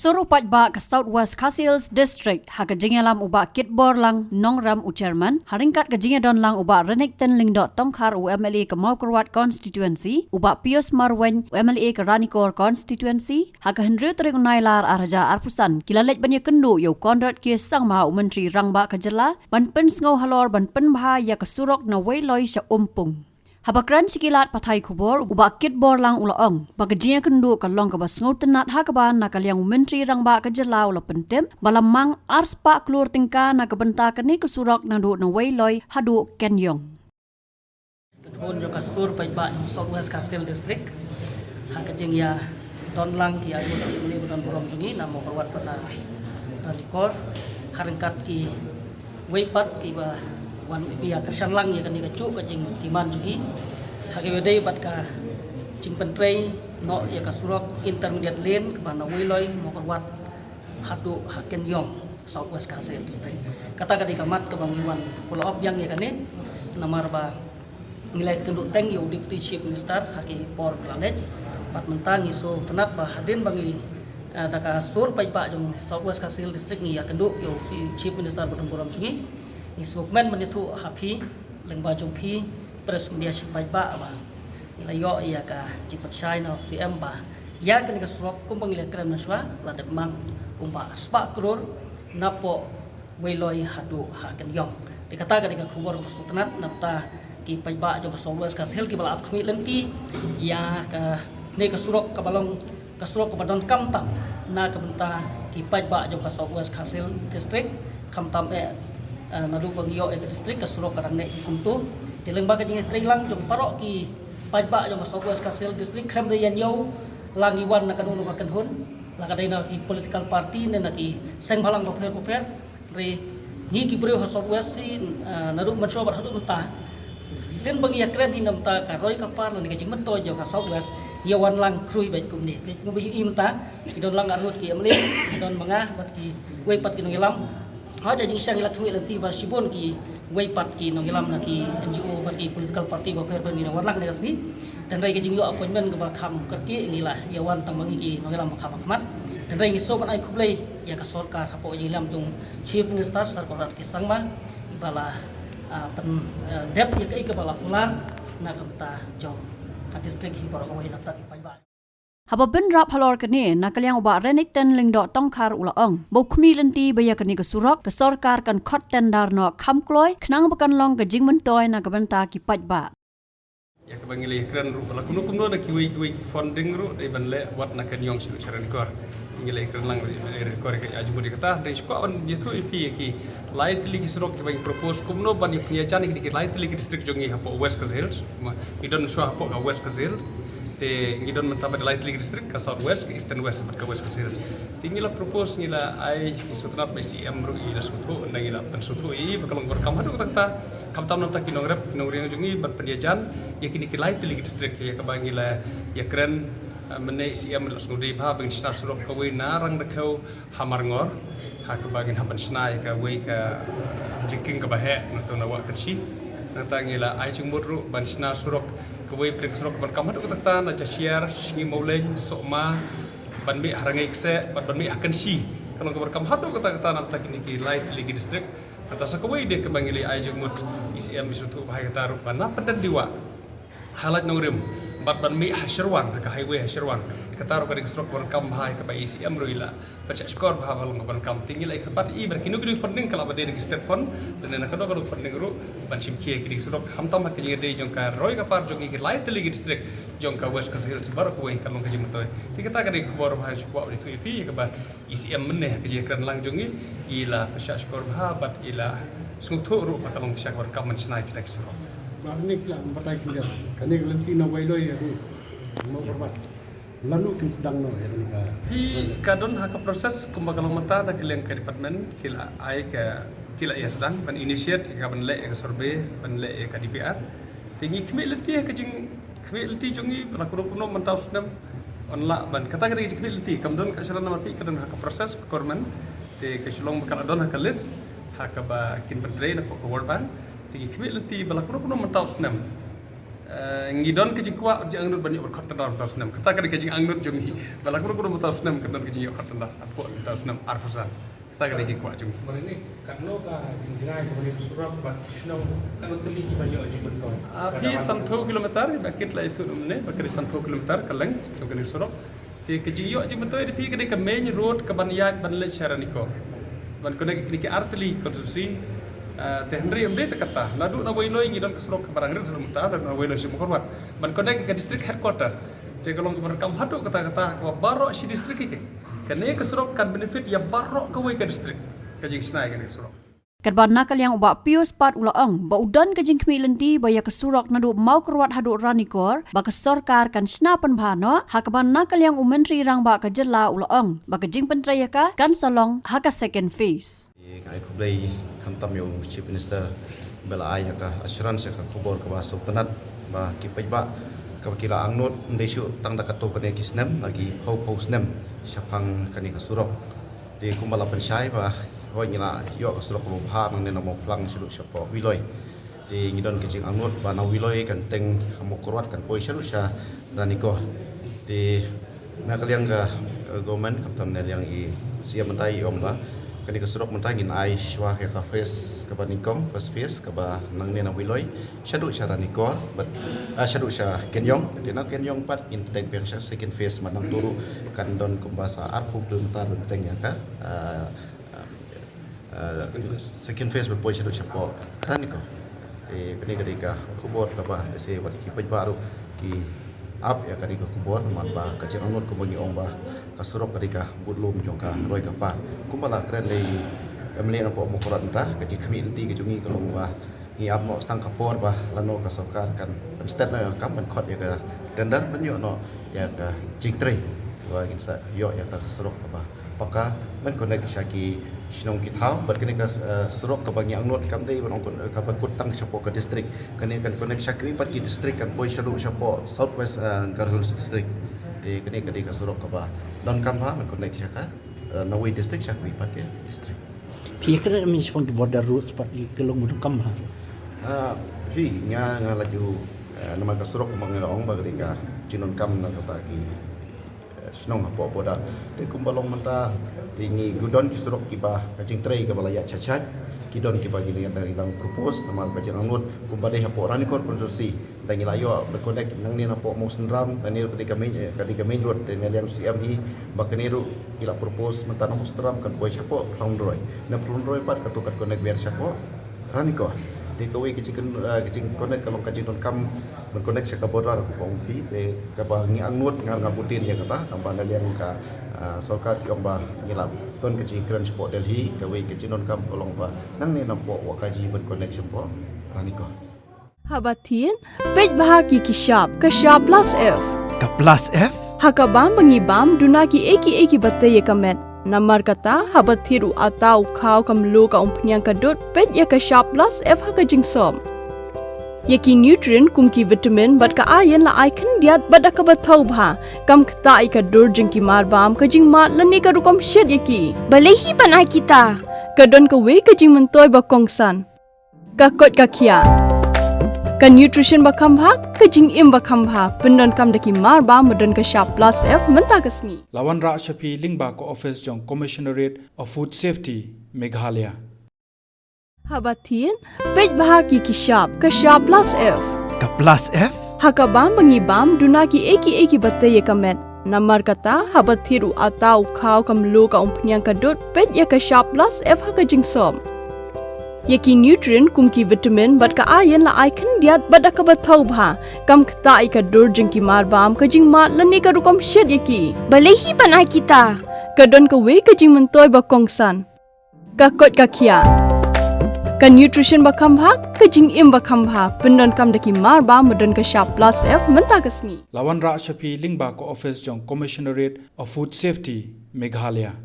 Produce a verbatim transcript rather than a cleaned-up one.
Sur u paidbah ka South West Khasi Hills District ha ka jingïalam u Bah Kitborlang Nongrem u Chairman, ha ryngkat ka jingïadonlang u Bah Renikton Lyngdoh Tongkhar u M L A ka Mawkyrwat Constituency, u Bah Pius Marwein u M L A ka Ranikor Constituency, ha ka hynriew tarik u Nailar ar hajar arphew san, ki la leit ban ïakynduh ïa u Conrad K Sangma u Myntri Rangbah ka jylla, ban pynsngew halor ban pynbha ïa ka surok na Weiloi sha Umpung. Haba kren sha ki lad pathai khubor, u Bah Kitborlang u la ong ba ka jingïakynduh ka long kaba sngewtynnat ha kaba na ka liang u Myntri Rangbah ka jylla u la pyntip ba la mang arspah klur tyngka na ka bynta kane ka surok naduh na Weiloi haduh Kenyong. Ka jingïakynduh jong ka sur paidbah jong South West Khasi Hills District ha ka jingïadonlang ki ayu ki mane ba don burom jong ngi na Mawkyrwat bad na Ranikor, ha ryngkat ki wei pat kiba wan ïa kyrshan lang ïa kane kajuh ka jingdemand jong ngi ha kaba ïadei bad ka jingpyntrei noh ïa ka surok intermediate lane kaba na Weiloi, Mawkyrwat haduh ha Kenyong, South West Khasi Hills District. Kata ka dei ka mat kaba ngi wan follow up biang ïa kane, namar ba ngi la ïakynduh teng ïa u Deputy Chief Minister ha ki por ba la leit. Bad mynta ngi sngewtynnat ba hadien ba ngi, eh, da ka sur paidbah jong South West Khasi Hills District ngi ïakynduh ïa u Chief Minister ba don burom jong ngi. Ngi sngewkmen ban ïathuh ha phi lyngba jong phi press media sha paidbah ba ngi la ïoh ïa ka jingpynshai na u C M ba ïa kane ka surok kumba ngi la kren mynshuwa la dep mang kumba spah klur napoh Weiloi haduh ha Kenyong. Te kata ka dei ka khubor kaba sngewtynnat na bynta ki paidbah jong ka South West Khasi Hills kiba la ap khmih lynti ïa kane ka surok kaba long ka surok kaba donkam tam na ka bynta ki paidbah jong ka South West Khasi Hills District, khamtam eh, eh, naduh ba ngi ïoh ïa ka district ka surok ka dang neh kumto. Te lyngba ka jingïatreilang jong baroh ki paidbah jong ka South West Khasi Hills District, khlem da ïa ñiew la ngi wan na kano kano ka kynhun, la ka dei na ki political party ne na ki seng bhalang bapher bapher, hynrei ngi ki briew ha South West hi, eh, naduh mynshuwa bad haduh mynta, sien ba ngi ïakren hi na bynta ka roi ka par lane ka jingmyntoi jong ka South West, ïa wan lang khrui bad kumne. Kumba ïohi mynta, ki don lang arngut ki M L A, ki don ma nga bad kiwei pat ki nongïalam. Ha ka jingshisha ngi la khmih lynti bad shibun kiwei pat ki nongïalam na ki N G O bad ki political party bapher bapher, ngi la wan lang kane ka sngi. Te hynrei ka jingïoh appointment kaba kham kyrkieh ngi la ïa wan tang ma ngi ki nongïalam ba kham hakhmat. Te hynrei ngi sngewbha ban ai khublei ïa ka sorkar hapoh ka jingïalam jong Chief Minister Sir Conrad K Sangma, iba la, ah, pyn, ah, dep ïa kaei kaba la kular na ka bynta jong ka district hi baroh kawei na bynta ki paidbah. Haba bynrap halor kane, na ka liang u Bah Renikton Lyngdoh Tongkhar u la ong ba u khmih lynti ba ïa kane ka surok ka sorkar kan khot tender noh kham kloi khnang ba kan long ka jingmyntoi na ka bynta ki paidbah. Ïa kaba ngi la ïakren ruh ba la kumno kumno da kiwei kiwei ki funding ruh dei ban leh wat na Kenyong sha Ranikor. Ngi la ïakren lang ruh ïa Ranikor ïa ka jingmut ïa kata, hynrei shu kwah ban ïathuh ïa phi ïa ki lai tylli ki surok kiba ngi propose kumno ban ïa pynïajan ïa ki lai tylli ki district jong ngi hapoh West Khasi Hills. Ma, ngi don shuwa hapoh ka West Khasi Hills. Te ngi don mynta bad lai tylli ki district, ka South West, ka Eastern West bad ka West Khasi Hills. Te ngi la propose, ngi la ai, ngi sngewtynnat ba i C M ruh i la sngewthuh, ngi la pynsngewthuh ïa i ba ka long kaba donkam haduh katta katta. Khamtam na bynta ki nongrep ki nongriang jong ngi ban pynïajan ïa kine ki lai tylli ki district, ïa kaba ngi la ïakren, eh, mynne i C M la sngewdei bha ba ngin shna surok kawei na Rangdakhiew ha Marngor, ha kaba ngin hap ban shna ïa kawei ka, eh, jingkieng kaba heh na to na Wah Kynshi. Nangta ngi la ai jingmut ruh ban shna surok kawei, pyrshah surok kaba donkam haduh katta katta na Jashiar, Sngi Mawleng, Sohma, ban mih ha Rangei Kseh bad ban mih ha Kynshi. Ka long kaba donkam haduh katta katta na bynta kine ki lai tylli ki district. Kata sa kawei de kaba ngi la ai jingmut, i C M i sngewthuh bha ïa kata ruh ba na Pyndendiwah ha Laitknoh Rim bad ban mih ha Sherwang, ha ka highway ha Sherwang. Kata ruh ka dei ka surok kaba donkam bha ïa kaba i C M ruh i la pynshah shkor bha ba long kaba donkam. Te ngi la ïakren bad i ba kino kino funding ka lah ban dei na ki state fund lane na kano kano funding ruh ban shim khia ïa kine ki surok, khamtam ha ka jingïadei jong ka roi ka par jong ngi ki lai tylli ki district jong ka West Khasi Hills baroh kawei ka long ka jingmyntoi. Te kata ka dei ka khubor ba shu kwah ban ïathuh ïa phi ïa kaba i C M mynne ha ka jingïakren lang jong ngi, i la pynshah shkor bha bad i la sngewthuh ruh ba ka long ka sha kaba donkam ban shna ïa kita ki surok. Ba ni ka la batai ki jam. Kane ka lynti na Weiloi ïa ni. Mawkyrwat. Lano kin sdang noh ïa kane ka. Hi, ka don ha ka process kumba ka long mynta na ka liang ka department ki la ai ka, ki la ïa sdang ban initiate ïa ka ban leh ïa ka survey, ban leh ïa ka D P R. Te ngi khmih lynti ha ka jing khmih lynti jong ngi ba la kumno kumno mynta u snem yn lah ban, kata ka dei ka jingkhmih lynti, kam don ka shu long namar phi, ka don ha ka process ka government. Te ka shu long ba ka la don ha ka list ha kaba kin pyntrei na pdeng ka World Bank. Te ngi khmih lynti ba la kumno kumno mynta u snem, Eh, ngi don ka jingkwah jingangnud ban ïoh ban khot tender mynta u snem. Kata ka dei ka jingangnud jong ngi. Ba la kumno kumno mynta u snem kan don ka jingïoh khot tender. Hapoh mynta u snem arphew san. Kata ka dei ka jingkwah jong ngi. Mynta katno ka jingjngai kaba dei surok bad shnong, katno tylli kiba ïoh jingmyntoi? Ah, phi sanphew kilometer, ba kit la ïathuh mynne, ba ka dei sanphew kilometer ka length jong kane ka surok. Te ka jingïoh jingmyntoi da phi ka dei ka main road kaban ïaid ban leit sha Ranikor. Ban connect kine ki artylli constituency, ah, te hynrei ym dei tang kata. Naduh na Weiloi ngi don ka surok kaba dang rit haduh mynta, na Weiloi sha Mawkyrwat. Ban connect ka district headquarter. Te ka long kaba donkam haduh katta katta kaba baroh shi district hi. Kane ka surok kan benefit ïa baroh kawei ka district. Ka jingshna ïa kane ka surok. Katba na ka liang u Bah Pius pat u la ong ba u don ka jingkhmih lynti ba ïa ka surok naduh Mawkyrwat haduh Ranikor ba ka sorkar kan shna pynbha noh, ha kaba na ka liang u Myntri Rangbah ka jylla u la ong ba ka jingpyntrei ïa ka kan sa long ha ka second phase. Nga ai khublei khamtam ïa u Chief Minister ba la ai ïa ka assurance ïa ka khubor kaba sngewtynnat ba ki paidbah kaba ki la angnud ym dei shuh tang da katto katne ki snem, la ki phew phew snem shaphang kane ka surok. Te kumba la pynshai ba hooid ngi la ïoh ka surok kaba bha nangne na Mawphlang shaduh shapoh Weiloi. Te ngi don ka jingangnud ba na Weiloi kan teng ha Mawkyrwat kan poi shaduh sha Ranikor. Te na ka liang ka, eh, government khamtam na liang i C M mynta i ong ba kane ka surok mynta ngin ai shuwa ïa ka phase kaba nyngkong, first phase kaba nangne na Weiloi shaduh sha Ranikor, bad, ah, shaduh sha Kenyong. Te na Kenyong pat ngin teng biang sha second phase, mynta nangtu ruh kan don kumba sa arphew kilometer ban teng ïa ka, ah, ah, ah, second phase ban poi shaduh shapoh Ranikor. Te kane ka dei ka khubor kaba te se wat ki paidbah ruh ki ap ïa kane ka khubor namar ba ka jingangnud kumba ngi ong ba ka surok ka dei ka budlum jong ka roi ka par. Kumba la kren da i M L A na poh Mawkyrwat mynta, ka jingkhmih lynti ka jong ngi ka long ba ngi ap noh tang ka por ba lano ka sorkar kan pynstet noh ïa ka kam ban khot ïa ka tender ban ïoh noh ïa ka jingtrei ba ngin sa ïoh ïa ka surok kaba paka ban connect sha ki shnong ki thaw. Bad kane ka, eh, surok kaba ngi angnud kam dei ban ong kaba kut tang shapoh ka district, kane kan connect sha kiwei pat ki district, kan poi shaduh shapoh South West, eh, Garo Hills District. Te kane ka dei ka surok kaba donkam bha ban connect sha ka, eh, na wei district sha kiwei pat ki district. Phi kren mynta shaphang ki border roads pat, ki long ba donkam bha? Ah, phi, nga, nga la ju, eh, namar ka surok kumba nga la ong ba ka dei ka jingdonkam na kata ki, eh, shnong hapoh border. Te kumba long mynta te ngi don ki surok kiba ka jingtrei kaba la ïaid shait-shait, ki don kiba ngi dang, dang propose namar ka jingangnud kumba dei hapoh Ranikor constituency. Dang ngi la ïoh ban connect nangne na poh Mawsynram, nangne ka dei ka main, eh, ka dei ka main road, te na liang C M hi ba kane ruh ngi la propose mynta na Mawsynram kan poi shapoh Phlangroi. Na Phlangroi pat katto kan connect biang shapoh Ranikor. Te kawei ka jing, eh, ka jingconnect ka long ka jingdonkam ban connect sha ka border kumba ong phi, te kaba ngi angnud nga, nga buttin ïa kata, tangba na liang ka, eh, sorkar ki ong ba ngi la don ka jingkren shapoh Delhi, kawei ka jingdonkam ka long ba nangne na poh Wahkaji ban connect shapoh Ranikor. Haba thied, peit bha ki ki shap, ka shap plus F. Ka plus F? Ha ka bam ba ngi bam, duna ki ei ki ei kiba tei ïa ka met. Namar kata, haba thied u atta u khaw ka mluh ka umphniang ka dud, peit ïa ka shap plus F ha ka jingsop. Ïa ki nutrient kum ki vitamin bad ka iron la ai khyndiat bad da kaba thaw bha. Kam ktah ïa ka dur jong ki marbam, ka jingmad lane ka rukom shet ïa ki. Balei hi ban ai kita? Ka don kawei ka jingmyntoi ba kongsan. Ka koit ka khiah. Ka nutrition ba kham bha, ka jingim ba kham bha, pyndonkam da ki marbam ba don ka shap plus F mynta ka sngi. La wanrah sha phi lyngba ka office jong Commissionerate of Food Safety, Meghalaya. Haba thied, peit bha ki ki shap, ka shap plus F. Ka plus F? Ha ka bam ba ngi bam, duna ki ei ki ei kiba tei ïa ka met. Namar kata, haba thied u atta u khaw ka mluh ka umphniang ka dud, peit ïa ka shap plus F ha ka jingsop. Ïa ki nutrient kum ki vitamin bad ka iron la ai khyndiat bad da kaba thaw bha. Kam ktah ïa ka dur jong ki marbam, ka jingmad lane ka rukom shet ïa ki. Balei hi ban ai kita? Ka don kawei ka jingmyntoi ba kongsan. Ka koit ka khiah. Ka nutrition ba kham bha, ka jingim ba kham bha, pyndonkam da ki marbam ba don ka shap plus F mynta ka sngi. La wanrah sha phi lyngba ka office jong Commissionerate of Food Safety, Meghalaya.